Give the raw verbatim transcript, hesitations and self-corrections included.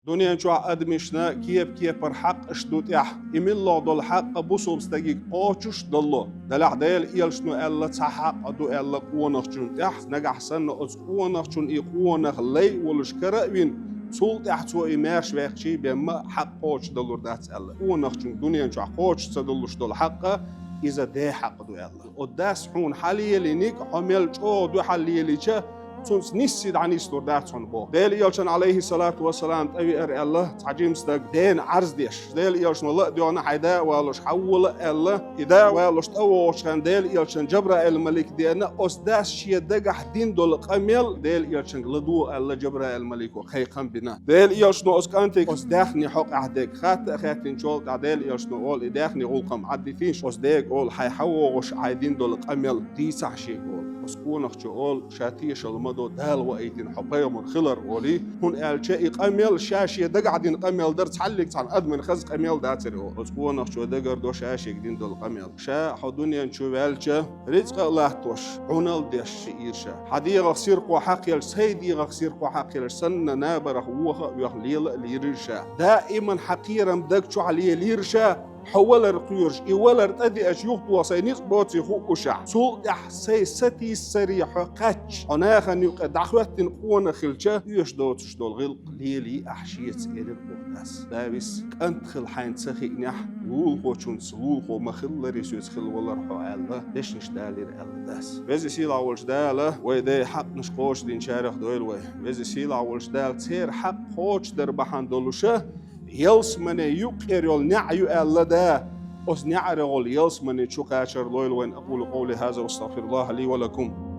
Дуьнен чохь адамашна кеп-кепара хьакъаш ду тӀехь. И милла долу хьакъ бусалба стагиг кхочуш а долу. Делахь Делан Элчано аьлла, цхьа хьакъ ду аьлла къонахчун тӀехь, нагахь санна оцу къонахчун и къонах лай а волуш кара а вина, цул тӀаьхьа цо и маьрша ваьккхича бен ма хьакъ кхочуш далур дац аьлла. Къонахчун дуьнен чохь кхочуш ца далуш долу хьакъ, иза ден хьакъ ду аьлла. Оцу дас хьуна хьалелийниг, хьо мел чӀогӀа дуьхьал лелийча, цунца нисса дӀанислур дац хьуна боху. Делан Элчанна, алейхиссалату вассалам, тӀевеара аьлла цхьа жима стаг, дена Ӏарз деш. Делан Элчано ла а доьгӀна, хьайн да а валош хьавола аьлла. И да а валош тӀевогӀучу хенахь Делан Элчанна Жабраил-малик деана, оцу дас шен дагахь дина долу къамел Делан Элчанга ладогӀа аьлла Жабраил-малико кхайкхам бина. Делан Элчано оцу кӀантига оцу даьхни хьокъехь дерг хатта а хаьттинчул тӀаьхьа Делан Элчано олу и даьхни гӀуллакхам Ӏадитийша, оцу дега олу, хьайн хьавогӀуш хьайн дина долу къамел дийцахь шега олу. Оцу къонахчо олу, ша тешалла ма до, Дала ваийтина хьо пайхамар хилар олий, хӀунда аьлча и къамел ша шен дагахь дина къамел дара, цхьаллиг цхьана адамна хаза къамел дацара олу. Оцу къонахчо дагардо ша шега дина долу къамел. Ша хьо дуьнен чу ваьлча, рицкъа а латтош, Ӏуналла деш хиира ша. Хьан дегӀах сирхо хьакхаелча, сайн дегӀах сирхо хьакхаелча санна, набарах воха а воьхна, лела а лийрира ша. Даиман хьан кхерам даг чохь лелийра ша, хьо валар кхоьруш, и валар тӀедеача юхатоха сайн ницкъ боций хууш ахь. Цул тӀаьхьа сайн сатийсаре хьо кхаьчча, хьо нахана юкъа дӀахӀоьттина къонах хилча, оьшуш доцуш долу гӀиллакх лелий ахь шеца, элира оха дас. Давис, кӀант хила хьайна ца хиънехь, лулахочунца лулахо ма-хиллара соьца хила валара хьо аьлла, дешнаш далийра аьлла дас. Веза сийлахь волчу Дала вай дайн хьакънаш кхочушдинчарех дойла вай. Веза сийлахь волчу Дала церан хьакъ кхочушдар бахьана долуша, ялсамане юккъера йолу неӀ ю аьлла да. Оцу неӀарехула ялсамане чу кхачар лойла вайн. أقول قولي هذا وأستغفر الله لي ولكم.